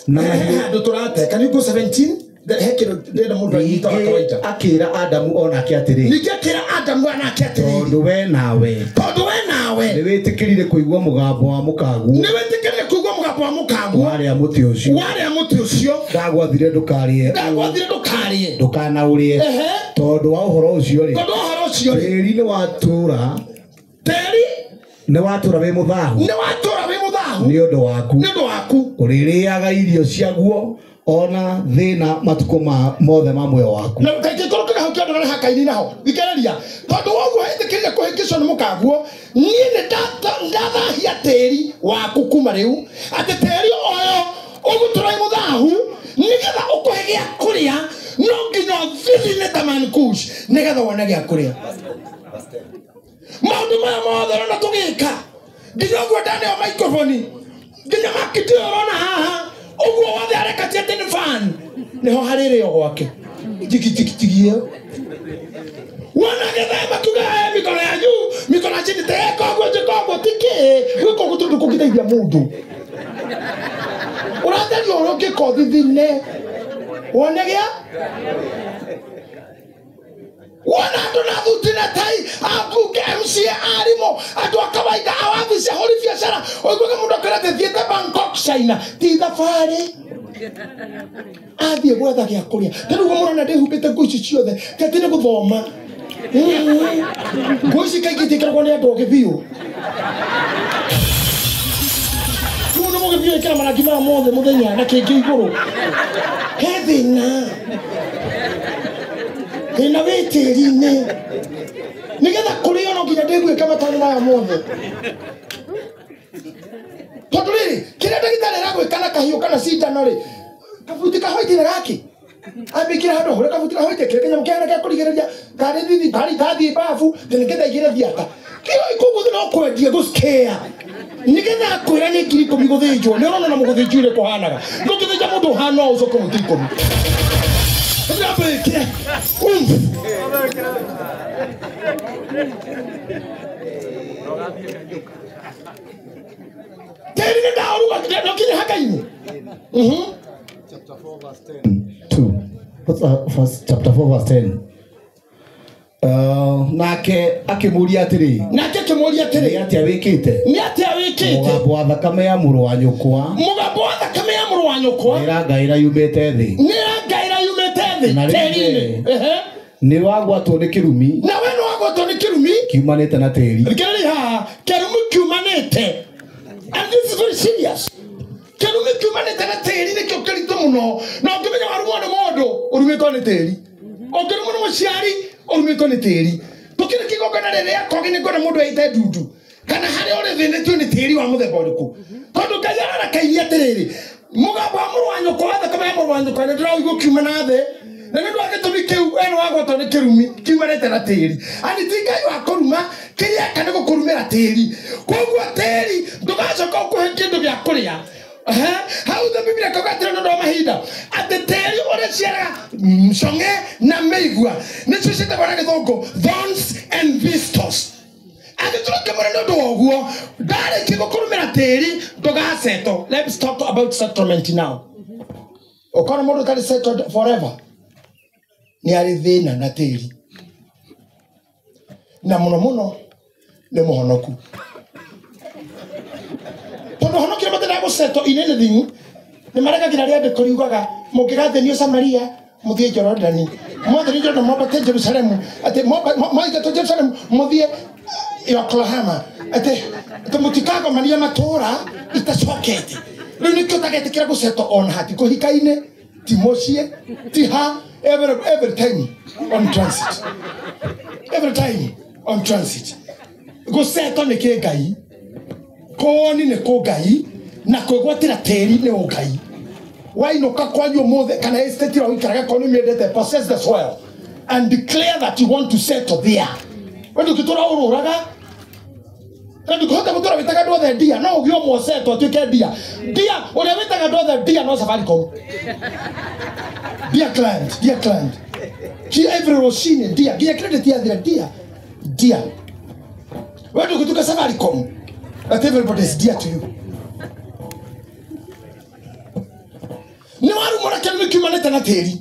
na mahiũ. Handũ tũrate. Can you go 17? He kĩndũ ndĩrenda mũndũ anyita wa Ningĩ kawaida. akĩra Adamu onake atĩrĩ, Ningĩ akĩra Adamu onake atĩrĩrĩ, tondũ we nawe tondũ we nawe nĩwĩtĩkĩrire kũigua mũgambo wa mũkaguo, nĩwĩtĩkĩrire kũigua mũgambo wa mũkaguo, warĩa mũtĩ ũcio, warĩa mũtĩ ũcio ndagwathire ndũkarĩe, ndagwathire ndũkarĩe, ndũkanaũrĩe, ehe, tondũ wa ũhoro ũcio rĩ, tondũ wa ũhoro ũcio rĩ, tĩri nĩwatũra, tĩri nĩwatũra wĩ mũthahu, nĩwatũra wĩ mũthahu nĩ ũndũ waku, nĩ ũndũ waku, ũrĩrĩaga irio ciaguo ona thĩna matukũ ma mothe ma muoyo waku. Na kaingĩ korwo kĩgahu kĩa andũ arĩa hakaini naho thikĩrĩria, tondũ woguo hetĩkĩrire kũhĩngĩcwo nĩ mũkaguo, niĩ nĩ ndathahia tĩri waku kuma rĩu, atĩ tĩri ũyũ ũgũtũra wĩ mũthahu nĩgetha ũkũhe gĩa kũrĩa, no nginya ũthithine ta Man Kush nĩgetha wone gĩa kũrĩa. Maũndũ maya mothe ũrona tũgĩka, nginya ũguo ndaneo microphone, nginya makiti ũyũ ũrona haha, ũguo wothe areka ti atĩ nĩ fan, nĩho harĩrĩo gwake. Jiki jiki jiki ĩyo. Wona gĩthemba kiuga, mĩkono ya juu, mĩkono ya chini, teka ũguo, njĩka ũguo, ti kĩ, gwĩka ũguo tondũ kũngĩteithia mũndũ. Ũratheria ũrĩa ũngĩka ũthithine, wone gĩa? Wona andũ na thuti na tai, ambunge, MCA, arimũ, andũ a kawaida, a wabici, ahũri biacara, ũiguaga mũndũ akwĩra atĩ thiĩte Bangkok, China, ti thabarĩ. Athiĩ gwetha gĩa kũrĩa. Ta rĩu ũguo mũrona ndĩhumbĩte nguo ici ciothe, ti atĩ nĩ gũthoma. Nguo ici kaingĩ itiĩkĩragwo nĩ andũ ogĩ biũ. Rĩu mũndũ mũgĩ biũ ekĩra marangi maya mothe mũthenya na kĩngĩ igũrũ. He thĩna. Thĩna wĩ tĩri-inĩ. Nĩgetha kũrĩo no nginya ndĩguĩke matano maya mothe. Tondũ rĩrĩ, kĩrĩa ndagĩtarĩ aragwĩka na kahiũ kana cindano rĩ, kabuti kahoiti na gaki. Ambĩkĩra handũ hũre kabuti kahoiti, kĩrĩa kĩnyamũ kĩhana gĩa kũrigĩrĩria, tarĩ thithi, tarĩ ndathiĩ babu, atĩ nĩgetha aigĩre thiata. Kĩo koguo no kwendia gũscare. Nĩgetha akwĩra nĩ 10,000 gũthĩnjwo, nĩ ũrona na mũgũthĩnjwo ũrĩa kũhanaga. Ndũngĩthĩnja mũndũ ũhana ũũ ũcoke ũmũtie 10. Ndĩrambĩkĩre. Umf. Tĩri nĩ ndaũruga, no nginya hakainĩ. Chapter 4 verse 10. 2. What's first, chapter 4 verse 10. Nake akĩmũũria atĩrĩ, Nake akĩmũũria atĩrĩ, nĩ atĩa wĩkĩte? Nĩ atĩa wĩkĩte? Mũgambo wa thakame ya mũrũ wa nyũkwa, Mũgambo wa thakame ya mũrũ wa nyũkwa, nĩĩrangaĩra yumĩte thĩ. Nĩĩrangaĩra yumĩte thĩ, Na rĩu tĩri-inĩ. we, Ehe. nĩwagwatwo nĩ kĩrumi, Na we nĩwagwatwo nĩ kĩrumi kiumanĩte na tĩri. Thikĩrĩria haha, kĩrumi kiumanĩte. And this is very serious. Kĩrumi kiumanĩte na tĩri nĩkĩo kĩritũ mũno. Na ũngĩmenya warumwo nĩ mũndũ, ũrumĩtwo nĩ tĩri. Ũngĩrumwo nĩ mũciari, ũrumĩtwo nĩ tĩri. Tũkĩrĩ kĩgongona rĩrĩa kogi nĩ ngwenda mũndũ eite ndundu. Kana harĩa ũrĩ thĩnĩtio nĩ tĩri wa mũthemba ũrĩkũ. Tondũ Ngai ararakairie atĩrĩrĩ, mũgambo wa mũrũ wa nyũkwa, wa thakame ya mũrũ wa nyũkwa, nĩndĩraũigua ũkiuma na thĩ. Na nĩ ũndũ wa gĩtũmi kĩu, we nĩwagwatwo nĩ kĩrumi kiumanĩte na tĩri. Ani ti Ngai wa kũruma, kĩrĩa eka nĩ gũkũrumĩra tĩri. Koguo tĩri ndũgacoka ũkũhe kĩndũ gĩa kũrĩa. Hau the Biblia ĩkauga atĩrĩ nĩ ũndũ wa mahinda, atĩ tĩri ũrĩa ũciaraga mcong'e na mĩigua, nĩcio ciĩtagwo na gĩthũngũ thorns and thistles. Angĩkorwo ũkĩmũra nĩ ũndũ wa ũguo, ndarĩkia gũkũrumĩra tĩri, ndũgasettle. Let's talk about settlement now. Ũkorwo mũndũ ũtarĩ settled forever, nĩ arĩ thĩna na tĩri. Na mũno mũno nĩ mũhonoku. Tondũ honoki nĩ matendaga gũsettle in anything, nĩ maregagĩra rĩandĩko riugaga, mũngĩgathenio Samaria, mũthiĩ Jorodani. Mwathenio Jorodani, mwambate Jerusalemu. Atĩ mwaingatwo Jerusalemu, mũthiĩ Yokohama. Atĩ mũtikagomania matũũra itacokete. Rĩu nĩkĩo ũtagetĩkĩra gũsettle ona hati kũhika-inĩ, ti mũciĩ, ti ha, every time on transit. Every time on transit. Gũsettle nĩ kĩ Ngai, kũoni nĩ kũ Ngai, na kwĩgwatĩra tĩri nĩ ũngai. Wainũka kwanyu ũmũthĩ kana estate ĩrĩa ũikaraga korwo nĩ ũmĩendete, possess the soil and declare that you want to settle there. We ndũngĩtũra ũrũraga. Na ndũkũhota gũtũra wĩtaga andũ othe ndia, no ũgĩe ũmwe ũcetwo atuĩke ndia. Ndia, ũrĩa wĩtaga andũ othe ndia no Safaricom. Dear client, dear client. Ki every rũcinĩ ndia, nginya credit yathira ndia. Ndia. We ndũgũtuĩka Safaricom. That everybody is dear to you. Nĩ warumũra kĩrumi kiumanĩte na tĩri.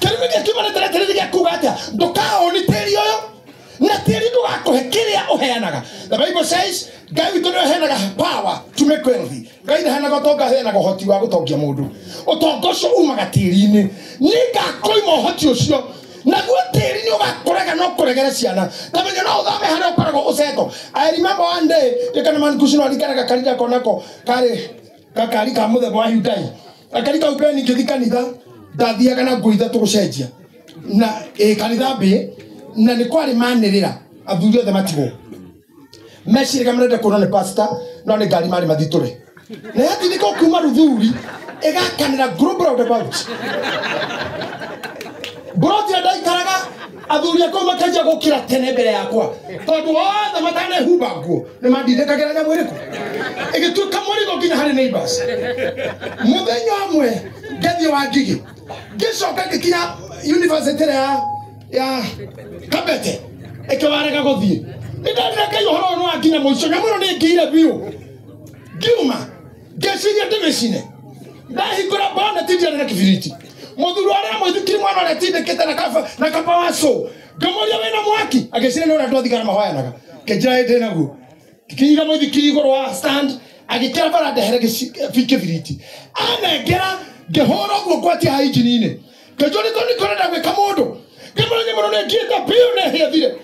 Kĩrumi gĩa kiumanĩte na tĩri gĩa kuga atĩa? Ndũkaoni tĩri ũyũ na tĩri ndũgakũhe kĩrĩa ũheanaga. The Bible says Ngai witũ nĩ ũheanaga power to make wealthy. Ngai ndaheanaga ũtonga, aheanaga ũhoti wa gũtongia mũndũ. Ũtonga ũcio umaga tĩri-inĩ. Nĩngakũima ũhoti ũcio. Naguo tĩri nĩ ũgakũrega no kũregere ciana. Ta menya no ũthame harĩa ũkoragwo ũcetwo. I remember one day ndĩkana man kucino arikaraga karira konako karĩ gakari ka mũthemba wa Hyundai. Gakari kau mbere ngĩthiĩ kanitha ndathiaga na nguo ithatũ gũcenjia. Na kanitha mbĩ na nĩ kwarĩ manĩrĩra athuri othe matigwo. Meciraga marenda kuonwo nĩ pastor no nĩ ngari marĩ mathitũre. Na yatindĩkwo kuma Ruthuri ĩgakanĩra global roundabout. Mburoti ĩrĩa ndaikaraga athuri a kũu makanjia gũkĩra tene mbere yakwa tondũ othe matanehumba nguo nĩ mandindĩkagĩra nyamũ ĩrĩkũ. Ĩgĩtuĩka mũrigo nginya harĩ neighbors. Mũthenya ũmwe ngĩthiĩ wa Ngigĩ ngĩcoka ngĩkinya university ĩrĩa ya Kabete ĩkĩwarega gũthiĩ. Nĩnderire Ngai ũhoro ũyũ nĩwanginya mũico, nyamũ ĩno nĩngĩire biũ. Ngiuma ngĩciria ndĩmĩcine. Ndahingũra bonnet ndiarĩ na kĩbiriti. Mũthuri ũrĩa mũithikiri mwana ũrĩa atindĩkĩte na kaba wa cũ. Ngĩmũria wĩna mwaki, agĩciria nĩ ũrĩa andũ a thigara mahoyanaga. Ngĩnjĩra ĩ ndĩ naguo. Ngĩkĩiga mũithikiri igũrũ wa stand, agĩkĩra bara ndehere kĩbiriti. Anengera ngĩhũra ũguo ngwatia ha injini-inĩ. Ngĩnjũria nĩkũ nĩkũrenda gwĩka mũndũ. Ngĩmũria nyamũ ĩno nĩngĩte biũ na ĩhĩe thire.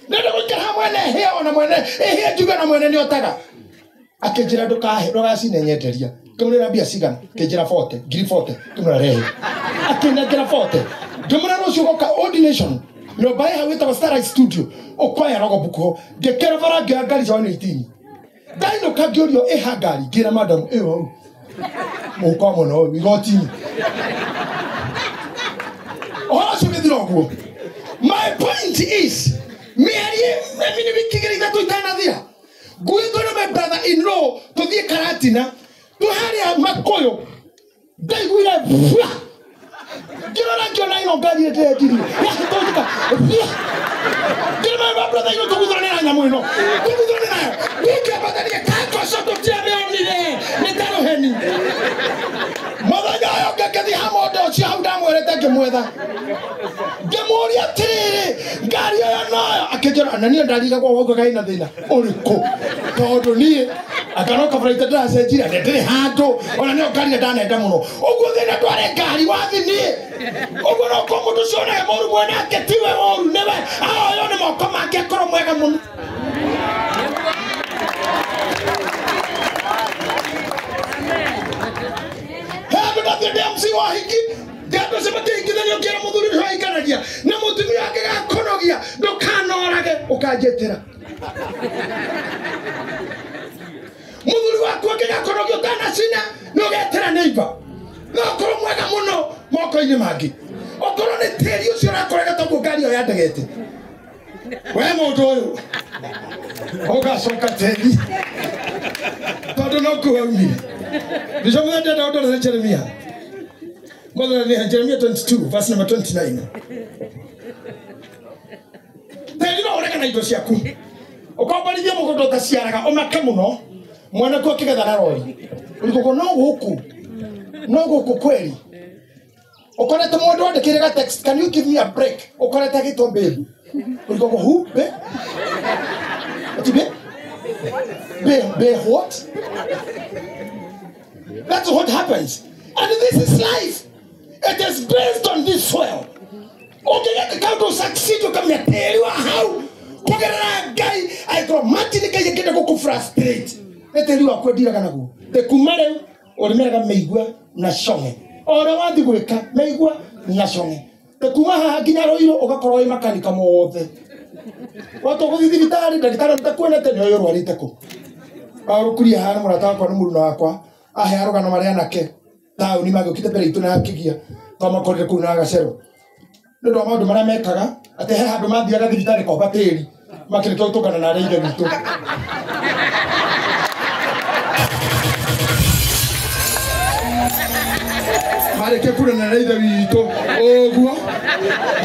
Nĩenda gũikara hamwe na ĩhĩe ona mwene, ĩhĩe njuge na mwene nĩotaga. Akĩnjĩra ndũgacine nyenderia. Ngĩmũrĩra mbia cigana, akĩnjĩra 40, ngiri 40, ngĩmũra rehe. Akĩnengera 40. Ngĩmũra rũciũ ũgoka ordination. Nyũmba ĩ hau ĩtagwo Starlight Studio, ũkoya logbook ho. Ngĩkĩra bara ngĩoya ngari cia 118. Ndainũka ngĩũrio ĩha ngari, ngĩra madam ĩyo hau. Mũhuko wa mwena ũyũ, igoti-inĩ. Ũhoro ũcio ũgĩthira ũguo. My point is, mĩeri ĩmwe wiki igĩrĩ ithatũ itanathira, nguĩtwo nĩ my brother in law tũthiĩ Karatina, twĩ harĩa Makũyũ, ndaiguire bua. Ngĩrora ngĩona ĩno ngari ĩndĩrendirie, yahĩtũka, bua. Ngĩrora my brother in law tũguthũrane na nyamũ ĩno, tũguthũrane nayo. Ngĩambatania kangoco tũtiamĩonire, nĩ ta rũheni. Mũthenya ũyũ ũngĩ ngĩthiĩ ha mũndũ ũcio hau ndamwĩrĩte ngĩmwetha. Ngĩmũũria atĩrĩrĩ, ngari ĩyo noyo? Akĩnjĩra na niĩ ndarigagwo wauga kaĩ na thĩna ũrĩkũ, tondũ niĩ anga no kabura ndĩracenjirie na ndĩrĩ handũ ona nĩyo ngari ndanenda mũno. Ũguo thĩna ndwarĩ ngari wathi niĩ. Ũguo no korwo mũndũ ũcio onaga mũru mwene ake tiwe mũru nĩwe ahoywo nĩ moko make akorwo mwega mũno. Handũ ndathiĩ ndĩ MC wa hiki, andũ acio matiingithanio ngĩra mũthuri ũcio ahikanagia na mũtumia wake gakũnogia, ndũkanorage ũkanjĩtĩra. Mũthuri waku angĩgakũnogia ũtanacina nĩ ũgetĩra neighbor. No ũkorwo mwega mũno moko-inĩ mangĩ. Ũkorwo nĩ tĩri ũcio ũrakũrega toguo ngari ĩyo yandegete. We mũndũ ũyũ ũgacoka tĩri tondũ no kuo waumire. Bishop mũthenya ndĩrenda ũndorere Jeremia. Mwathani Jeremia 22 verse number 29. Tĩri no ũrege na indo ciaku. Ũkomborithie mũgũnda ũtaciaraga ũmake mũno, mwanaku akĩgetha na rori. Ũrigũkũ no gũkũ, no gũkũ kweri. Ũkorete mũndũ andĩkĩire ga text, can you give me a break? Ũkorete agĩtwo babe. Ũrigũkũ who? Babe? Ati babe? Babe, babe what? That's what happens. And this is life. It is based on this soil. Ũngĩgeka kaũndũ succeed ũkamenya tĩri wa hau. Kũgerera Ngai angĩkorwo Martin Ngai angĩenda gũkũ frustrate. Nĩ tĩri waku endiraga naguo. Te kuma rĩu ũrĩmeraga mĩigua na cong'e. O ũrĩa wathiĩ gwĩka mĩigua na cong'e. Te kuma haha nginya Rũirũ ũgakorwo wĩ makanika mothe. Watu gũthiĩ thibitarĩ ndagĩtarĩ nĩtakuonete nĩ ũyũ ũrwarĩte kũ. Paũlũ Kuria haha nĩ mũrata wakwa nĩ mũruna wakwa. Ahe arũgano marĩa anake taũni magĩũkĩte mbere itũ na akĩgia twamakorire kũu na gacero. Nĩ ũndũ wa maũndũ marĩa mekaga atĩ he handũ mathiaga thibitarĩ komba tĩri Makĩrĩkia gũtũngana na arĩa ithe witũ. Marĩkia kurana na ithe witũ ũguo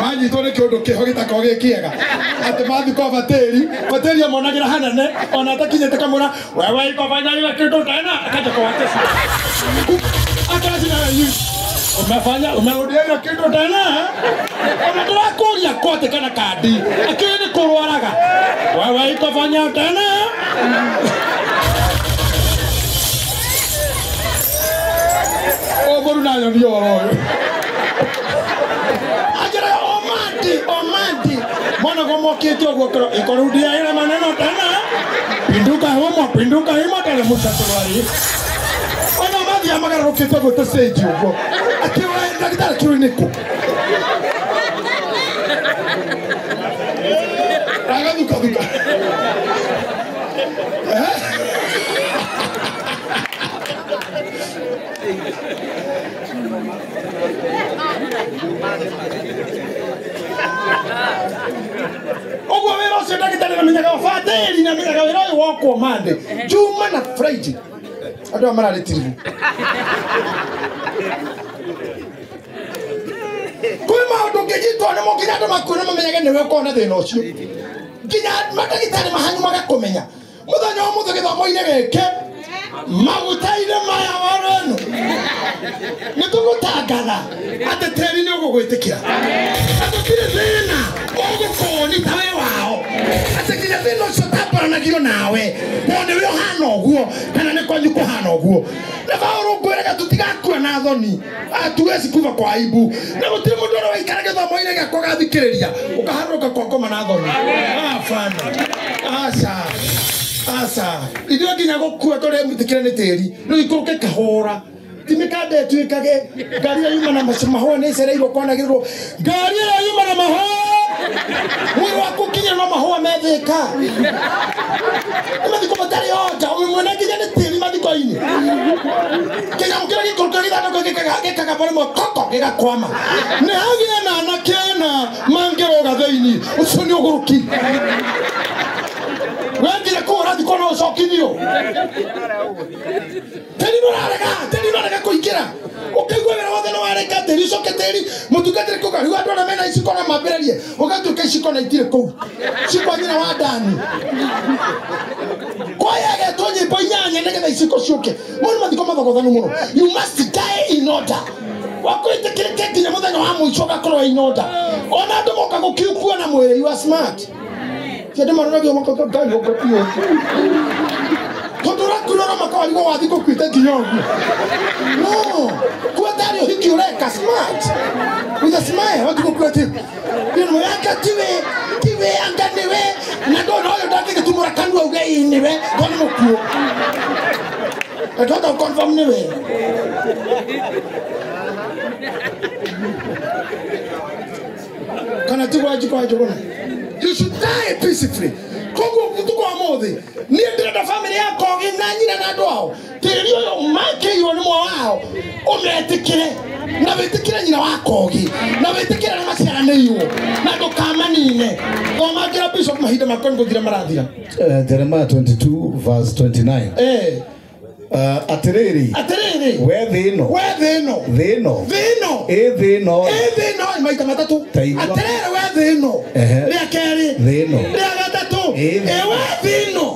manyitwo nĩ kĩũndũ kĩho gĩtakoragwo gĩ kĩega atĩ mathiĩ kwa batĩri batĩri amonagĩra hanene ona atakinyĩte kamũra wewe ikofanya ile kitu tena akaja kwa watesi akacina umefanya umerudia ile kitu tena ona ndĩrakũria kote kana kandi akĩrĩ nĩ kũrwaraga wewe ikofanya tena o nayo ni oro ajira omandi mwana gomokite uguo kro ikorudia ile maneno tena pinduka humo tena musatwari ona mathi amagarũkĩte guo ta stage uguo akiwa ndagĩtarĩ clinic agathuka thuka Oguo wĩra ũcio ndagĩtarĩ namenyaga batĩri namenyaga wĩra ũyũ wokwo Monday, Juma na Friday. Andũ aya mararĩ tiribu. Kwĩ maũndũ ũngĩnyitwo nĩmo nginya andũ makuona mamenyage nĩwe ũkoragwo na thĩna ũcio. Nginya mandagĩtarĩ mahanyu magakũmenya. Mũthenya wa ũmũthĩ gĩthomo-inĩ gĩkĩ maguta-inĩ maya warenu nĩ tũgũtangatha atĩ tĩri nĩ ũgũgwĩtĩkĩra na gũtirĩ thĩna ũgũkũni ta wĩ wao atĩ nginya thĩna ũcio ũtambaranagio nawe tondũ nĩwe ũhana ũguo kana nĩ kwanyu kũhana ũguo na Paũlũ ngwĩraga tũtigakua na thoni hatuwezi kufa kwa aibu na gũtirĩ mũndũ ũrĩa waikara gĩthomo-inĩ gĩakwa ũgathikĩrĩria ũkaharũrũka kwa ngoma na thoni. Hapana, aca aca ithuĩ nginya gũkua tũrĩ mũtĩkĩre nĩ tĩri rĩu ikũrũke kahũra ti mĩkanda ĩtuĩkage ngari ĩyo yuma na mahũa nĩ ĩcereirwo kwanagĩrĩrwo ngari ĩyo yuma na mahũa mwĩrĩ waku ũkinyĩre no mahũa methĩka nĩ mathiko matarĩ onja mwene nginya nĩ tĩri mathiko-inĩ kĩnyamũ kĩrĩa gĩikũrũka gĩthandũkũ gĩkaga rĩmwe koko gĩgakwama nĩ hagĩe na anake ana mangĩrũga thĩinĩ ũcio nĩ ũgũrũki wengire kũu ũrathiĩ kuona ũcokithio tĩri nĩũrarega kũingĩra ũkaigua wĩra wothe nĩ wareka tĩri ũcoke tĩri mũtungatĩri kũu rĩu andũ arĩa mena iciko no mambĩrĩrie ũgatuĩka iciko na itirĩ kũu cikwa nyina wa ndani kwayagetwo nyĩmbo inyanya nĩgetha iciko ciũke mau nĩ mathiko mathogothanu mũno. You must die in order wakwĩtĩkĩrĩke nginya mũthenya wa mũico ũgakorwo in order ona andũ moka gũkiukua na mwĩrĩ. You are smart. Andũ maroragia makoiga Ngai ũngĩtio tondũ ũrakurora makawarigwo wathiĩ gũkuĩte nginya ũguo no kua tarĩ ũhiki ũreka smart with a smile wathiĩ gũkua atĩ anga tiwe tiwe anga nĩwe na ndona ũyũ ndangĩgĩtumũra kanua uge ĩĩ nĩwe tondũ nĩ mũkuũ ndahota gũ-confirm nĩwe. Kana tiguo Wanjikũ wa Njũgũna. You should die peacefully. Koguo ũtukũ wa mũthĩ niĩ ndĩrenda bamĩrĩ ya Kogi na nyina na andũ ao tĩri ũyũ makĩirwo nĩ mwa wao ũmetĩkĩre na wĩtĩkĩre nyina wa Kogi na wĩtĩkĩre arĩa maciaranĩirwo na ndũkamanine. Thomangĩra Bishop mahinda makwa nĩ gũthira marathira. Jeremiah 22 verse 29. Atĩrĩrĩ atĩrĩrĩ we thĩ ĩno we thĩ ĩno thĩ ĩno thĩ ĩno ĩ thĩ ĩno ĩ thĩ ĩno maita matatũ atĩrĩrĩ we thĩ ĩno rĩa kerĩ thĩ ĩno rĩa gatatũ ĩ we thĩ ĩno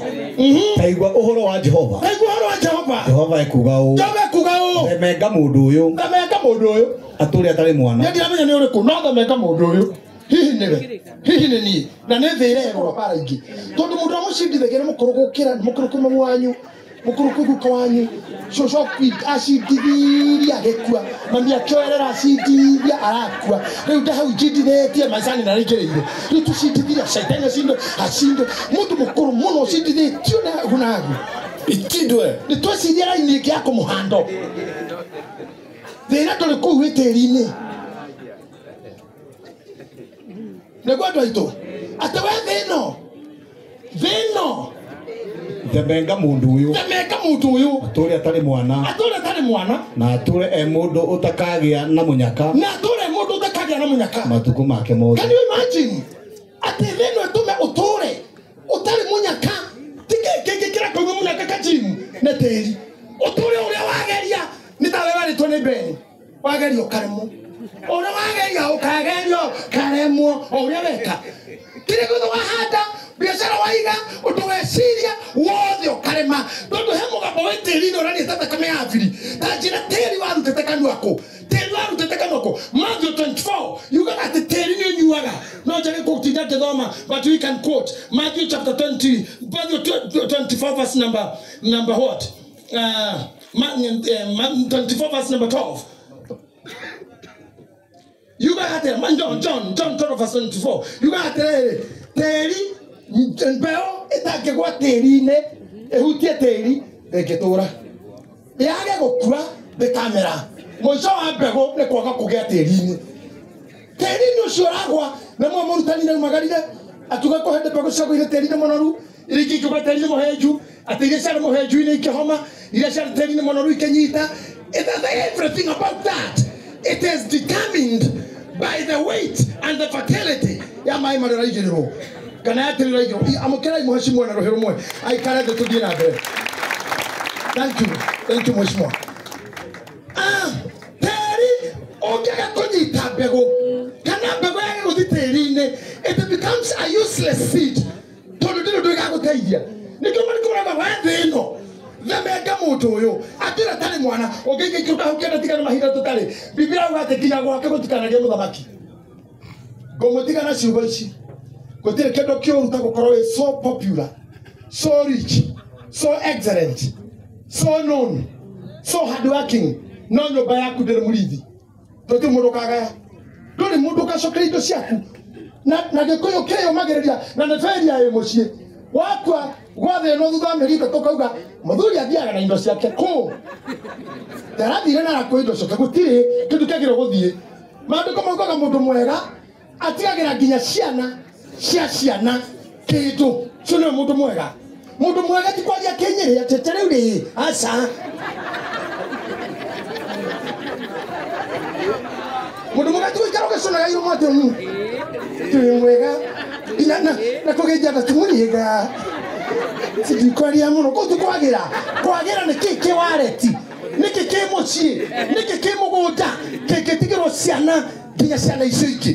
taigua ũhoro wa Jehova taigua ũhoro wa Jehova Jehova ekuga ũũ Jehova ekuga ũũ themenga mũndũ ũyũ themenga mũndũ ũyũ atũre atarĩ mwana niĩ ndiramenya nĩ ũrĩkũ no themenga mũndũ ũyũ hihi nĩwe hihi nĩ niĩ na nĩ thĩ ĩrerwo bara ingĩ tondũ mũndũ ũrĩa mũcindithagia nĩ mũkũrũ gũkĩra nĩ mũkũrũ kwĩ mamu wanyu mũkũrũ kwĩ guka wanyu cũcũ acindithirie agĩkua mami akĩoerera acindithia arakua rĩu ndahau njindithĩtie maicani na rĩingĩrĩire rĩu tũcindithirie caitani acinde acinde mũndũ mũkũrũ mũno ũcindithĩtio na hagu na hagu itindwe nĩ tweciria raini ĩngĩ ya kũmũhando thĩna ndũrĩ kũu wĩ tĩri-inĩ nĩguo andũ aitũ atĩ we thĩ ĩno thĩ ĩno themenga mũndũ ũyũ themenga mũndũ ũyũ atũre atarĩ mwana atũre atarĩ mwana na atũre e mũndũ ũtakagĩa na mũnyaka na atũre mũndũ ũtakagĩa na mũnyaka matukũ make mothe. Can you imagine atĩ thĩ ĩno ĩtũme ũtũre Nĩ tĩri. Ũtũre ũrĩa wageria nĩ tawe warĩtwo nĩ Beni. Wageria ũkaremwo. Ũrĩa wageria ũkagerio karemwo o ũrĩa weka. Kĩrĩa gĩothe wahanda, biacara waiga, ũndũ weciria wothe ũkarema. Tondũ he mũgambo wĩ tĩri-inĩ ũraria ta thakame ya Abiri. Ta njĩra tĩri warutĩte kanua kũ. Tĩri warutĩte kanua kũ. Matthew 24 yugaga atĩ tĩri nĩ ũnyuaga. No njage gũtinda ngĩthoma, but we can quote Matthew chapter 20, Matthew 24 verse number what? 24 verse number 12. You got there, man, John 12 verse 24. You got there, teri, mbeo, itangĩgwa tĩri-inĩ, ĩhutie tĩri, ndĩngĩtũra. Yage gũkua, ndĩkamera. Mũico wa mbegũ nĩ kwaga kũgĩa tĩri-inĩ. Tĩri-inĩ ũcio ũragwa, na mwe mũrutani nĩaumagarire, akiuga kũhende mbegũ ciagũire tĩri-inĩ mũnoru, iria ingĩ ikĩgwa tĩri-inĩ mũhenju, atĩ iria ciarĩ mũhenju-inĩ ikĩhoma, iria ciarĩ tĩri-inĩ mũnoru ikĩnyita. It is everything about that. It is determined by the weight and the fertility ya maĩ marĩa ũraigĩrĩrwo kana ya tĩri ũraigĩrĩrwo. Amũkĩrai mheshimiwa na rũhĩ rũmwe aikare thĩ tũthiĩ na mbere. Thank you. Thank you mheshimiwa. Tĩri ũngĩaga kũnyita mbegũ kana mbegũ yage gũthiĩ tĩri-inĩ, it becomes a useless seed tondũ ndĩrĩ ũndũ ĩgagũteithia. Nĩkĩo marĩkũraga we thĩ ĩno themenga mũndũ ũyũ atĩra tarĩ mwana ũngĩingĩkĩruka hau kĩenda tigana mahinda tũtarĩ. Biblia yauga atĩ nginya gwake gũtikanagĩe mũthamaki. Ngũmũtiga na ciugo ici, gũtirĩ kĩndũ kĩũru ta gũkorwo wĩ so popular, so rich, so excellent, so known, so hardworking, no nyũmba yaku ndĩrĩ mũrithi. Tũtirĩ mũndũ ũkagaya, ndũrĩ mũndũ ũgacokeria indo ciaku. Na Gĩkũyũ kĩyũmagĩrĩria na nĩ beria ĩ mũciĩ wakua gwathĩnwo thutha wa mĩeri ĩtatũ ũkauga mũthuri athiaga na indo ciake kũ ndarathire na arakua indo ciake, gũtirĩ kĩndũ kĩagĩrĩirwo gũthiĩ. Maandĩko maugaga mũndũ mwega atigagĩra nginya ciana cia ciana kĩndũ. Ũcio nĩwe mũndũ mwega. Mũndũ mwega ti kwaria kĩnyĩrĩ atĩ ta rĩu rĩ, aca. Mũndũ mwega ti gũikara ũgĩconaga iromo atĩ tĩ mwega na kũgeithia ta ti mũrĩega. Sindikwaria mũno kũu ti kwagĩra. Kwagĩra nĩ kĩ kĩ wareti, nĩkĩ kĩ mũciĩ, nĩkĩ kĩ mũgũnda kĩngĩtigĩrwo ciana nginya ciana icio ingĩ.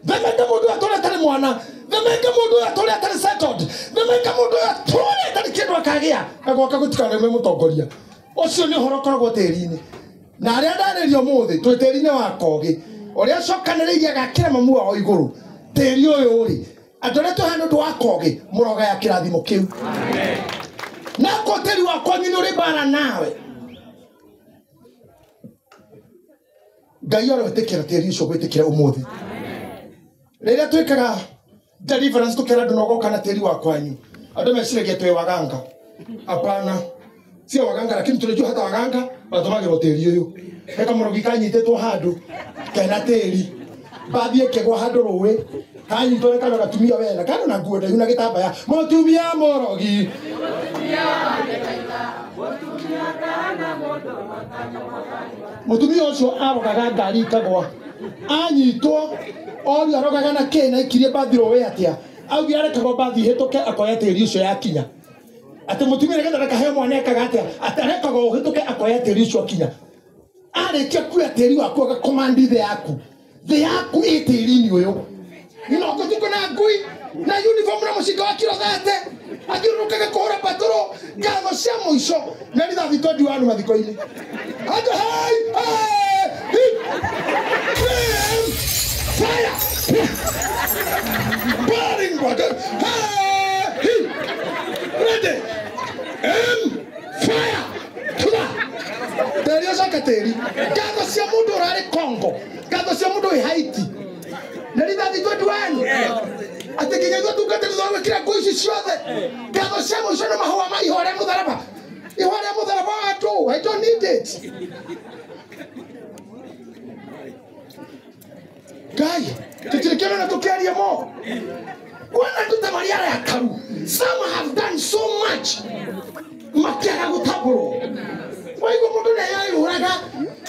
Themeka mũndũ ũyũ atũre atarĩ mwana, themeka mũndũ ũyũ atũre atarĩ settled, themeka mũndũ ũyũ atũre atarĩ kĩndũ akagĩa na gwaka gũtikanaume mũtongoria. Ũcio nĩ ũhoro ũkoragwo tĩri-inĩ. Na arĩa ndarĩria ũmũthĩ twĩ tĩri-inĩ wa Kogĩ, ũrĩa ũcokanĩrĩirie agakĩra mamu wao igũrũ tĩri ũyũ rĩ, andũ arĩa twĩ haha nĩ ũndũ wa Kogĩ mũrogaya kĩrathimo kĩu. Na ko tĩri wa kwanyu nĩ ũrĩ mbara nawe, Ngai aroĩtĩkĩra tĩri ũcio gwĩtĩkĩra ũmũthĩ. Rĩrĩa twĩkaga deliverance tũkera andũ nogoka na tĩri wa kwanyu, andũ meciragia twĩ waganga. Hapana, sio waganga, lakini tunajua hata waganga matũmagĩrwo tĩri ũyũ. He kamũrogi kanyitĩtwo handũ kena tĩri, mbathi ĩkĩgwa handũ rũĩ, kanyitwo nĩ kanua gatumia wena kano na nguo ndaihu na gĩtambaya, mũtumia mũrogi. Mũtumia ũcio arogaga ngari ikagwa, anyitwo orio arogaga na kĩ na ikirie mbathi rũĩ atĩa, augire arekagwo mbathi ĩhĩtũke akoya tĩri ũcio yakinya. Atĩ mũtumia nĩgetha ndakaheo mwana ekaga atĩa, atĩ arekagwo ũhĩtũke akoya tĩri ũcio akinya. Arĩkia kuoya tĩri waku agakomandi thĩ yaku, thĩ yaku ĩ tĩri-inĩ ũyũ. No gũtukũ na ngui na uniform na mũcinga wa kiro 30 athiũrũrũkaga kũhũra patũrũ ngatho cia mũico na rithathi 21 mathiko-inĩ. Andũ hei hei hi fire burning water hey hi ready M fire tuga tĩri ũcoke tĩri. Ngatho cia mũndũ ũrarĩ Congo, ngatho cia mũndũ wĩ Haiti na rithathi 21 atĩ nginya ithuĩ tungatĩri thutha wa gwĩkĩra nguo ici ciothe ngatho cia mũico nĩ mahũa ma ihũa rĩa mũtharaba, ihũa rĩa mũtharaba wa andũ. I don't need it. Ngai tũtirĩ kĩndũ na tũkĩaria mo. Wana andũ ta marĩ arakaru. Some have done so much makĩaga gũtambũrwo. Waigua mũndũ nĩeyũraga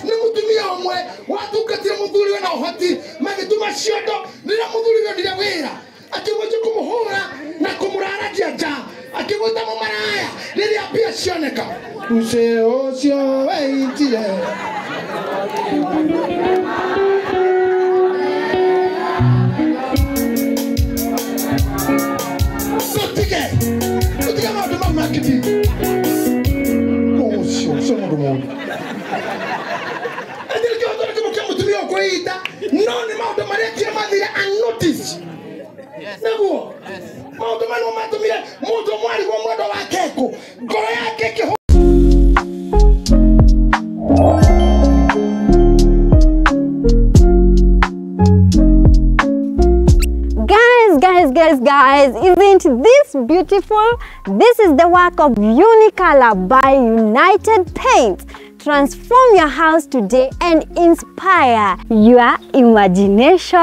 nĩ mũtumia ũmwe watungatire mũthuriwe na ũhoti, magĩtuma ciondo rĩrĩa mũthuriwe onire wĩra akĩmũnjia kũmũhũra na kũmũraragia nja, Akĩgwĩta mũmaraya rĩrĩa mbia cioneka. Uce ũcio weitire. Tũtige. Tũtige maũndũ mau ma kĩndini. Ũcio ũcio mũndũ mũũru. Ĩndĩ kĩhoto nĩ kĩmwe kĩa mũtumia ũkwĩita no nĩ maũndũ marĩa ekire mathire unnoticed. Nĩguo maũndũ maya nĩmo matũmire mũndũ ũmwe arigwo mwendwa wake kũ ngoro yake ĩkĩhũ. Guys, isn't this beautiful? This is the work of Unicolor by United Paint. Transform your house today and inspire your imagination.